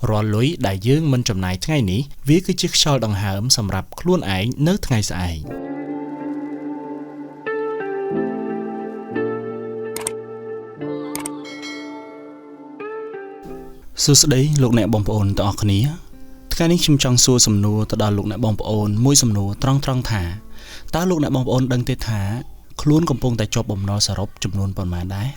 រាល់លុយដែលយើងមិនចំណាយថ្ងៃនេះវាគឺជាខ្យល់ដង្ហើមសម្រាប់ខ្លួនឯងនៅថ្ងៃស្អែកសួស្តីលោកអ្នកបងប្អូនទាំងអស់គ្នាថ្ងៃនេះខ្ញុំចង់សួរសំណួរទៅដល់លោកអ្នកបងប្អូនមួយសំណួរត្រង់ៗថាតើលោកអ្នកបងប្អូនដឹងទេថាខ្លួនកំពុងតែជាប់បំណុលសរុបចំនួនប៉ុន្មានដែរ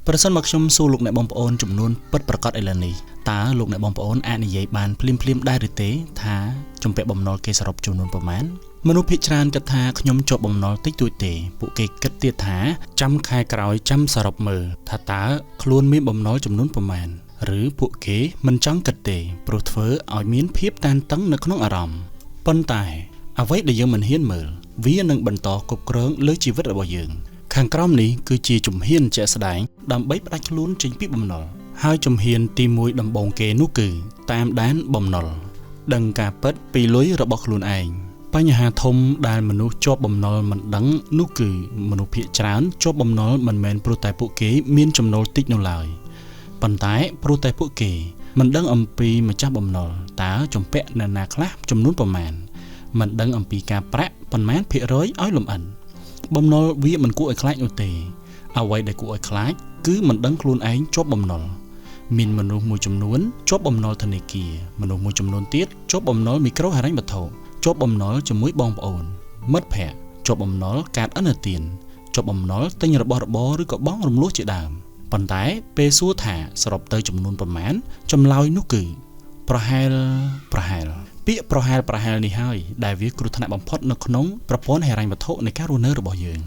ប្រសិនបើខ្ញុំសួរលោកអ្នកបងប្អូនចំនួនពិតប្រាកដឥឡូវនេះតើលោកអ្នកបងប្អូនអាចនិយាយបានភ្លាមៗដែរឬទេថាជំពាក់បំណុលគេសរុបចំនួនប៉ុន្មានមនុស្សភាគច្រើនគិតថាខ្ញុំជាប់បំណុលតិចតួចទេពួកគេគិតទៀតថាចាំខែក្រោយចាំសរុបមើលថាតើខ្លួនមានបំណុលចំនួនប៉ុន្មានឬពួកគេមិនចង់គិតទេព្រោះធ្វើឲ្យមានភាពតានតឹងនៅក្នុងអារម្មណ៍ប៉ុន្តែអ្វីដែលយើងមិនហ៊ានមើលវានឹងបន្តគ្រប់គ្រងលើជីវិតរបស់យើងខាងក្រោមនេះគឺជាជំហានជាក់ស្ដែងដើម្បីផ្ដាច់ខ្លួនចេញពីបំណុលហើយជំហានទី1ដំបូងគេនោះគឺតាមដានបំណុលដឹងការពិតពីលុយរបស់ខ្លួនឯងបញ្ហាធំដែលមនុស្សជាប់បំណុលមិនដឹងនោះគឺមនុស្សភាគច្រើនជាប់បំណុលមិនមែនព្រោះតែពួកគេមានចំណូលតិចនោះឡើយប៉ុន្តែព្រោះតែពួកគេមិនដឹងអំពីម្ចាស់បំណុលតើជំពាក់អ្នកណាខ្លះចំនួនប៉ុន្មានមិនដឹងអំពីការប្រាក់ប៉ុន្មានភាគរយឲ្យលំអិនបំណុលវាមិនគួរឲ្យខ្លាចនោះទេអ្វីដែលគួរឲ្យខ្លាចគឺមិនដឹងខ្លួនឯងជាប់បំណុលមានមនុស្សមួយចំនួនជាប់បំណុលធនាគារមនុស្សមួយចំនួនទៀតជាប់បំណុលមីក្រូហិរញ្ញវត្ថុជាប់បំណុលជាមួយបងប្អូនមិត្តភ័ក្តិជាប់បំណុលកាតឥណទានជាប់បំណុលទិញរបស់របរឬក៏បង់រំលោះជាដើមប៉ុន្តែពេលសួរថាសរុបទៅចំនួនប៉ុន្មានចម្លើយនោះគឺប្រហែលពាក្យប្រហែលនេះហើយដែលវាគ្រោះថ្នាក់បំផុតនៅក្នុងប្រព័ន្ធហិរញ្ញវត្ថុនៃការរស់នៅរបស់យើង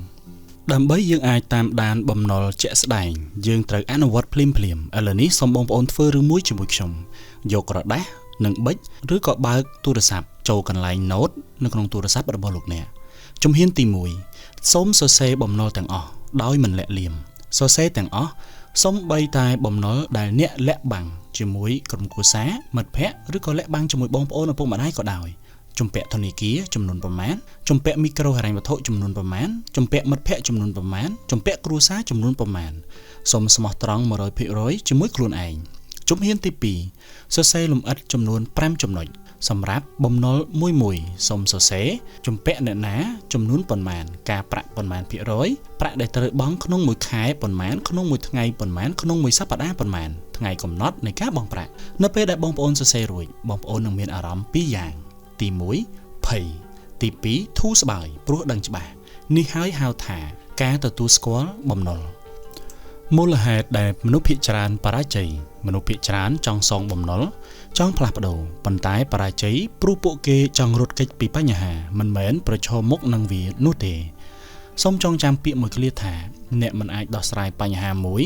ដើម្បីយើងអាចតាមដានបំណុលជាក់ស្ដែងយើងត្រូវអនុវត្តភ្លាមៗឥឡូវនេះសូមបងប្អូនធ្វើរឿងមួយជាមួយខ្ញុំយកក្រដាសនិងប៊ិចឬក៏បើកទូរស័ព្ទចូលកន្លែង Note នៅក្នុងទូរស័ព្ទរបស់លោកអ្នកជំហានទី1សូមសរសេរបំណុលទាំងអស់ដោយមិនលាក់លៀមសរសេរទាំងអស់សូម្បីតែបំណុលដែលអ្នកលាក់បាំងជាមួយក្រុមគ្រួសារមិត្តភ័ក្តិឬក៏លាក់បាំងជាមួយបងប្អូនឪពុកម្ដាយក៏ដោយជំពាក់ធនាគារចំនួនប៉ុន្មានជំពាក់មីក្រូហិរញ្ញវត្ថុចំនួនប៉ុន្មានជំពាក់មិត្តភ័ក្តិចំនួនប៉ុន្មានជំពាក់គ្រួសារចំនួនប៉ុន្មានសូមស្មោះត្រង់ 100% ជាមួយខ្លួនឯងជំហានទី2សរសេរលម្អិតចំនួន5ចំណុចសម្រាប់បំណុលមួយៗសូមសរសេរជំពាក់អ្នកណាចំនួនប៉ុន្មានការប្រាក់ប៉ុន្មានភាគរយប្រាក់ដែលត្រូវបង់ក្នុងមួយខែប៉ុន្មានក្នុងមួយថ្ងៃប៉ុន្មានក្នុងមួយសប្តាហ៍ប៉ុន្មានថ្ងៃកំណត់នៃការបង់ប្រាក់នៅពេលដែលបងប្អូនសរសេររួចបងប្អូននឹងមានអារម្មណ៍ពីរយ៉ាងទី1ភ័យទី2ធូរស្បើយព្រោះដឹងច្បាស់នេះហើយហៅថាការទទួលស្គាល់បំណុលមូលហេតុដែលមនុស្សភាគច្រើនបរាជ័យមនុស្សភាគច្រើនចង់សងបំណុលចង់ផ្លាស់ប្ដូរប៉ុន្តែបរាជ័យព្រោះពួកគេចង់រត់គេចពីបញ្ហាមិនមែនប្រឈមមុខនឹងវានោះទេសូមចងចាំពាក្យមួយឃ្លាថាអ្នកមិនអាចដោះស្រាយបញ្ហាមួយ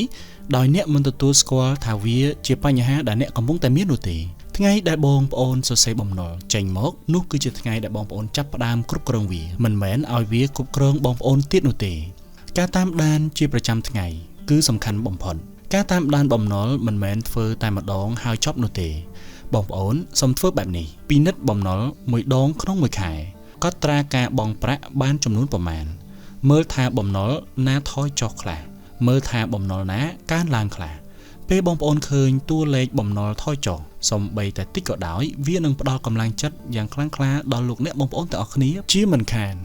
ដោយអ្នកមិនទទួលស្គាល់ថាវាជាបញ្ហាដែលអ្នកកំពុងតែមាននោះទេថ្ងៃដែលបងប្អូនសរសេរបំណុលចេញមកនោះគឺជាថ្ងៃដែលបងប្អូនចាប់ផ្ដើមគ្រប់គ្រងវាមិនមែនឲ្យវាគ្រប់គ្រងបងប្អូនទៀតនោះទេការតាមដានជាប្រចាំថ្ងៃគឺសំខាន់បំផុតការតាមដានបំណុលមិនមែនធ្វើតែម្ដងហើយចប់នោះទេបងប្អូនសូមធ្វើបែបនេះពិនិត្យបំណុលមួយដងក្នុងមួយខែកត់ត្រាការបង់ប្រាក់បានចំនួនប៉ុន្មានមើលថាបំណុលណាថយចុះខ្លះមើលថាបំណុលណាកើនឡើងខ្លះពេលបងប្អូនឃើញតួលេខបំណុលថយចុះសូម្បីតែតិចក៏ដោយវានឹងផ្ដល់កម្លាំងចិត្តយ៉ាងខ្លាំងក្លាដល់លោកអ្នកបងប្អូនទាំងអស់គ្នាជាមិនខាន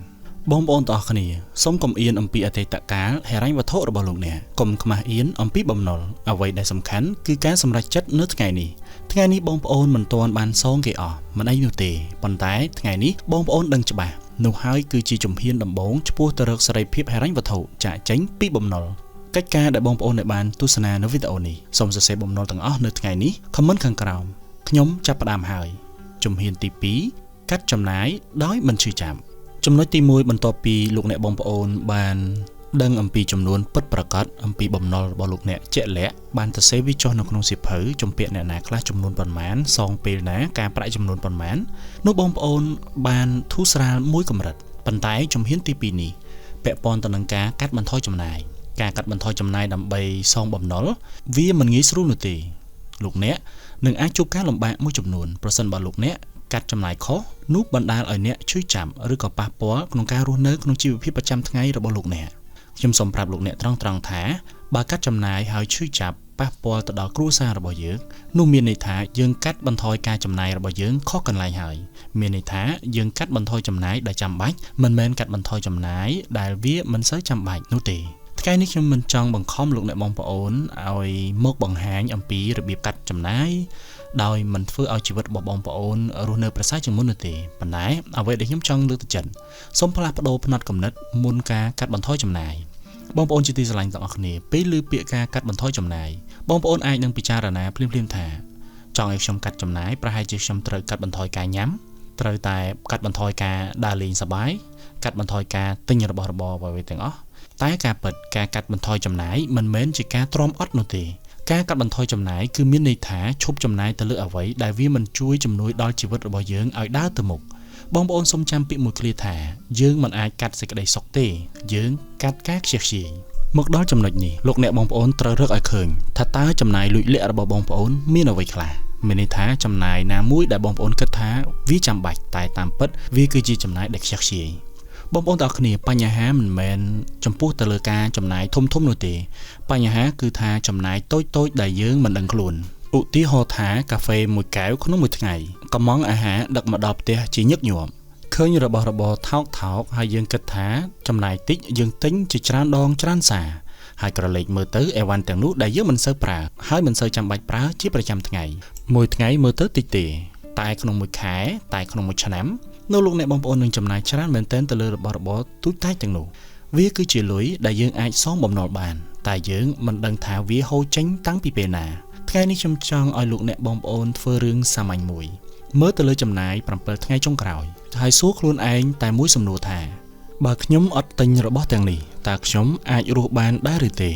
បងប្អូនទាំងអស់គ្នាសូមកុំអៀនអំពីអតីតកាលហិរញ្ញវត្ថុរបស់លោកអ្នកកុំខ្មាស់អៀនអំពីបំណុលអ្វីដែលសំខាន់គឺការសម្រេចចិត្តនៅថ្ងៃនេះថ្ងៃនេះបងប្អូនមិនទាន់បានសងគេអស់មិនអីនោះទេប៉ុន្តែថ្ងៃនេះបងប្អូនដឹងច្បាស់នោះហើយគឺជាជំហានដំបូងឆ្ពោះទៅរកសេរីភាពហិរញ្ញវត្ថុចាកចេញពីបំណុលកិច្ចការដែលបងប្អូនដែលបានទស្សនានៅវីដេអូនេះសូមសរសេរបំណុលទាំងអស់នៅថ្ងៃនេះខមមិនខាងក្រោមខ្ញុំចាប់ផ្ដើមហើយជំហានទី2កាត់ចំណាយដោយមិនឈឺចាប់ចំណុចទី1បន្ទាប់ពីលោកអ្នកបងប្អូនបានដឹងអំពីចំនួនពិតប្រាកដអំពីបំណុលរបស់លោកអ្នកជាក់លាក់បានសរសេរវាចុះនៅក្នុងសៀវភៅជំពាក់អ្នកណាខ្លះចំនួនប៉ុន្មានសងពេលណាការប្រាក់ចំនួនប៉ុន្មាននោះបងប្អូនបានធូរស្រាលមួយកម្រិតប៉ុន្តែជំហានទី2នេះពាក់ព័ន្ធទៅនឹងការកាត់បន្ថយចំណាយការកាត់បន្ថយចំណាយដើម្បីសងបំណុលវាមិនងាយស្រួលនោះទេលោកអ្នកនឹងអាចជួបការលំបាកមួយចំនួនប្រសិនបើលោកអ្នកកាត់ចំណាយខុសនោះបណ្ដាលឲ្យអ្នកឈឺចាប់ឬក៏ប៉ះពាល់ក្នុងការរស់នៅក្នុងជីវភាពប្រចាំថ្ងៃរបស់លោកអ្នកខ្ញុំសូមប្រាប់លោកអ្នកត្រង់ៗថាបើកាត់ចំណាយហើយឈឺចាប់ ប៉ះពាល់ទៅដល់គ្រួសាររបស់យើងនោះមានន័យថាយើងកាត់បន្ថយការចំណាយរបស់យើងខុសកន្លែងហើយមានន័យថាយើងកាត់បន្ថយចំណាយដែលចាំបាច់មិនមែនកាត់បន្ថយចំណាយដែលវាមិនសូវចាំបាច់នោះទេថ្ងៃនេះខ្ញុំមិនចង់បង្ខំលោកអ្នកបងប្អូនឲ្យមកបង្ហាញអំពីរបៀបកាត់ចំណាយដោយមិនធ្វើឲ្យជីវិតរបស់បងប្អូនរស់នៅប្រសើរជាងមុននោះទេប៉ុន្តែអ្វីដែលខ្ញុំចង់លើកទឹកចិត្តសូមផ្លាស់ប្ដូរផ្នត់គំនិតមុនការកាត់បន្ថយចំណាយបងប្អូនជាទីស្រឡាញ់ទាំងអស់គ្នាពេលឮពាក្យការកាត់បន្ថយចំណាយបងប្អូនអាចនឹងពិចារណាភ្លាមៗថាចង់ឲ្យខ្ញុំកាត់ចំណាយប្រហែលជាខ្ញុំត្រូវកាត់បន្ថយការញ៉ាំត្រូវតែកាត់បន្ថយការដើរលេងសប្បាយកាត់បន្ថយការទិញរបស់របរអ្វីៗទាំងអស់តែការពិតការកាត់បន្ថយចំណាយមិនមែនជាការទ្រាំអត់នោះទេការកាត់បន្ថយចំណាយគឺមានន័យថាឈប់ចំណាយទៅលើអ្វីដែលវាមិនជួយជំនួយដល់ជីវិតរបស់យើងឲ្យដើរទៅមុខបងប្អូនសូមចាំពាក្យមួយឃ្លាថាយើងមិនអាចកាត់សេចក្តីសុខទេយើងកាត់ការខ្ជះខ្ជាយមកដល់ចំណុចនេះលោកអ្នកបងប្អូនត្រូវរកឲ្យឃើញថាតើចំណាយលួចលាក់របស់បងប្អូនមានអ្វីខ្លះមានន័យថាចំណាយណាមួយដែលបងប្អូនគិតថាវាចាំបាច់តែតាមពិតវាគឺជាចំណាយដែលខ្ជះខ្ជាយបងប្អូនទាំងអស់គ្នាបញ្ហាមិនមែនចំពោះទៅលើការចំណាយធំៗនោះទេបញ្ហាគឺថាចំណាយតូចៗដែលយើងមិនដឹងខ្លួនឧទាហរណ៍ថាកាហ្វេមួយកែវក្នុងមួយថ្ងៃកំងអាហារដឹកមកដល់ផ្ទះជាញឹកញាប់ឃើញរបស់របរថោកៗហើយយើងគិតថាចំណាយតិចយើងទិញជាច្រើនដងច្រើនសារហើយក្រឡេកមើលទៅអីវ៉ាន់ទាំងនោះដែលយើងមិនសូវប្រើហើយមិនសូវចាំបាច់ប្រើជាប្រចាំថ្ងៃមួយថ្ងៃមើលទៅតិចទេតែក្នុងមួយខែតែក្នុងមួយឆ្នាំនៅលោកអ្នកបងប្អូននឹងចំណាយច្រើនមែនទែនទៅលើរបស់របរទូចតាចទាំងនោះវាគឺជាលុយដែលយើងអាចសងបំណុលបានតែយើងមិនដឹងថាវាហូរចេញតាំងពីពេលណាថ្ងៃនេះខ្ញុំចង់ឲ្យលោកអ្នកបងប្អូនធ្វើរឿងសាមញ្ញមួយមើលទៅលើចំណាយ7ថ្ងៃចុងក្រោយហើយសួរខ្លួនឯងតែមួយសំណួរថាបើខ្ញុំអត់ទិញរបស់ទាំងនេះតើខ្ញុំអាចរស់បានដែរឬទេ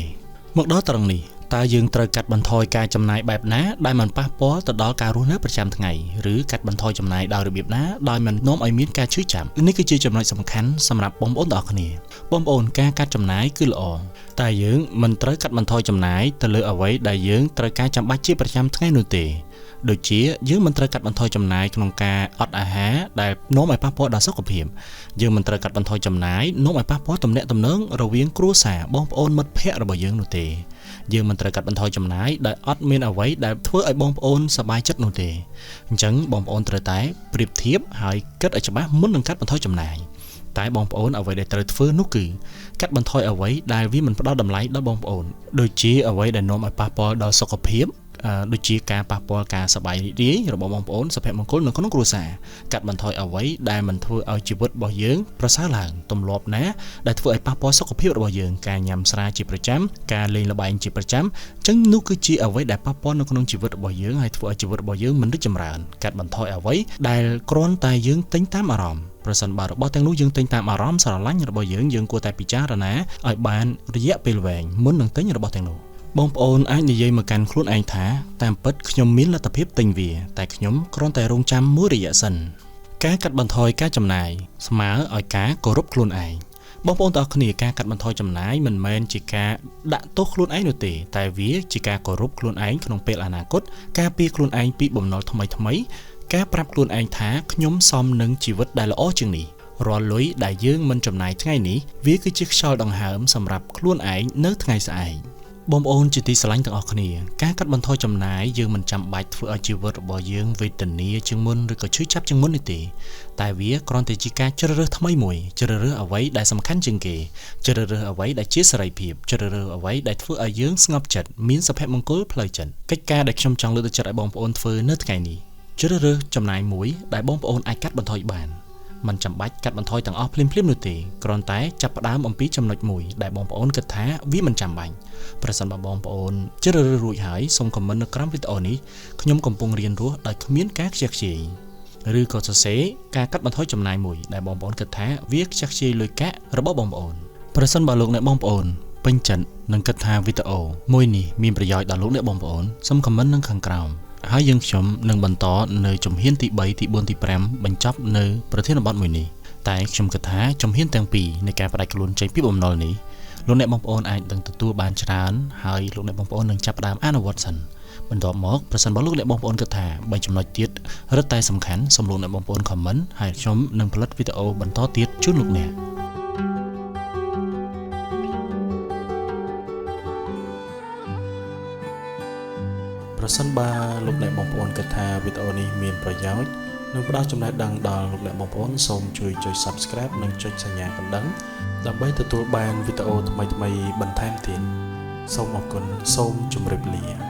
មកដល់ត្រង់នេះតើយើងត្រូវកាត់បន្ថយការចំណាយបែបណាដែលមិនប៉ះពាល់ទៅដល់ការរស់នៅប្រចាំថ្ងៃឬកាត់បន្ថយចំណាយដោយរបៀបណាដោយមិននាំឲ្យមានការឈឺចាប់នេះគឺជាចំណុចសំខាន់សម្រាប់បងប្អូនទាំងអស់គ្នាបងប្អូនការកាត់ចំណាយគឺល្អតែយើងមិនត្រូវកាត់បន្ថយចំណាយទៅលើអ្វីដែលយើងត្រូវការចាំបាច់ជាប្រចាំថ្ងៃនោះទេដូចជាយើងមិនត្រូវកាត់បន្ថយចំណាយក្នុងការអត់អាហារដែលនាំឲ្យប៉ះពាល់ដល់សុខភាពយើងមិនត្រូវកាត់បន្ថយចំណាយនាំឲ្យប៉ះពាល់ទំនាក់ទំនងរវាងគ្រួសារបងប្អូនមិត្តភ័ក្តិរបស់យើងនោះទេយើងមិនត្រូវកាត់បន្ថយចំណាយដែលអត់មានអ្វីដែលធ្វើឲ្យបងប្អូនសប្បាយចិត្តនោះទេអញ្ចឹងបងប្អូនត្រូវតែប្រៀបធៀបហើយគិតឲ្យច្បាស់មុននឹងកាត់បន្ថយចំណាយតែបងប្អូនអ្វីដែលត្រូវធ្វើនោះគឺកាត់បន្ថយអ្វីដែលវាមិនផ្ដល់តម្លៃដល់បងប្អូនដូចជាអ្វីដែលនាំឲ្យប៉ះពាល់ដល់សុខភាពដូចជាការប៉ះពាល់ការសប្បាយរីករាយរបស់បងប្អូនសុភមង្គលនៅក្នុងគ្រួសារកាត់បន្ថយអ្វីដែលមិនធ្វើឲ្យជីវិតរបស់យើងប្រសើរឡើងទម្លាប់ណាដែលធ្វើឲ្យប៉ះពាល់សុខភាពរបស់យើងការញ៉ាំស្រាជាប្រចាំការលេងល្បែងជាប្រចាំអញ្ចឹងនោះគឺជាអ្វីដែលប៉ះពាល់នៅក្នុងជីវិតរបស់យើងហើយធ្វើឲ្យជីវិតរបស់យើងមិនរីកចម្រើនកាត់បន្ថយអ្វីដែលគ្រាន់តែយើងទិញតាមអារម្មណ៍ប្រសិនបើរបស់ទាំងនោះយើងទិញតាមអារម្មណ៍ស្រឡាញ់របស់យើងយើងគួរតែពិចារណាឲ្យបានរយៈពេលវែងមុននឹងទិញរបស់ទាំងនោះបងប្អូនអាចនិយាយមកកាន់ខ្លួនឯងថាតាមពិតខ្ញុំមានលទ្ធភាពទិញវាតែខ្ញុំគ្រាន់តែរងចាំមួយរយៈសិនការកាត់បន្ថយការចំណាយស្មើឲ្យការគោរពខ្លួនឯងបងប្អូនទាំងអស់គ្នាការកាត់បន្ថយចំណាយមិនមែនជាការដាក់ទោសខ្លួនឯងនោះទេតែវាជាការគោរពខ្លួនឯងក្នុងពេលអនាគតការពារខ្លួនឯងពីបំណុលថ្មីៗការប្រាប់ខ្លួនឯងថាខ្ញុំសមនឹងជីវិតដែលល្អជាងនេះរាល់លុយដែលយើងមិនចំណាយថ្ងៃនេះវាគឺជាខ្យល់ដង្ហើមសម្រាប់ខ្លួនឯងនៅថ្ងៃស្អែកបងប្អូនជាទីស្រឡាញ់ទាំងអស់គ្នាការកាត់បន្ថយចំណាយយើងមិនចាំបាច់ធ្វើឲ្យជីវិតរបស់យើងវេទនាជាងមុនឬក៏ឈឺចាប់ជាងមុននេះទេតែវាគ្រាន់តែជាការជ្រើសរើសថ្មីមួយជ្រើសរើសអ្វីដែលសំខាន់ជាងគេជ្រើសរើសអ្វីដែលជាសេរីភាពជ្រើសរើសអ្វីដែលធ្វើឲ្យយើងស្ងប់ចិត្តមានសុភមង្គលផ្លូវចិត្តកិច្ចការដែលខ្ញុំចង់លើកទឹកចិត្តឲ្យបងប្អូនធ្វើនៅថ្ងៃនេះជ្រើសរើសចំណាយមួយដែលបងប្អូនអាចកាត់បន្ថយបានមិនចាំបាច់កាត់បន្ថយទាំងអស់ភ្លាមៗនោះទេគ្រាន់តែចាប់ផ្ដើមអំពីចំណុចមួយដែលបងប្អូនគិតថាវាមិនចាំបាច់ប្រសិនបើបងប្អូនជ្រើសរើសរួចហើយសូមខមមិននៅក្រោមវីដេអូនេះខ្ញុំកំពុងរៀនរស់ដោយគ្មានការខ្ជះខ្ជាយឬក៏សរសេរការកាត់បន្ថយចំណាយមួយដែលបងប្អូនគិតថាវាខ្ជះខ្ជាយលុយកាក់របស់បងប្អូនប្រសិនបើលោកអ្នកបងប្អូនពេញចិត្តនិងគិតថាវីដេអូមួយនេះមានប្រយោជន៍ដល់លោកអ្នកបងប្អូនសូមខមមិននៅខាងក្រោមហើយយើងខ្ញុំនឹងបន្តនៅជំហានទី3ទី4ទី5បញ្ចប់នៅប្រធានបទមួយនេះតែខ្ញុំគិតថាជំហានទាំងពីរនៃការផ្ដាច់ខ្លួនចេញពីបំណុលនេះលោកអ្នកបងប្អូនអាចនឹងទទួលបានច្រើនហើយលោកអ្នកបងប្អូននឹងចាប់ផ្ដើមអនុវត្តសិនបន្ទាប់មកប្រសិនបើលោកអ្នកបងប្អូនគិតថា3ចំណុចទៀតរឹតតែសំខាន់សូមលោកអ្នកបងប្អូនខមមិនហើយខ្ញុំនឹងផលិតវីដេអូបន្តទៀតជូនលោកអ្នក។ ប្រសិនបើលោកអ្នកបងប្អូនគិតថាវីដេអូនេះមានប្រយោជន៍និងផ្ដល់ចំណេះដឹងដល់លោកអ្នកបងប្អូនសូមជួយចុច Subscribe និងចុចសញ្ញាកណ្ដឹងដើម្បីទទួលបានវីដេអូថ្មីៗបន្ថែមទៀតសូមអរគុណសូមជម្រាបលា។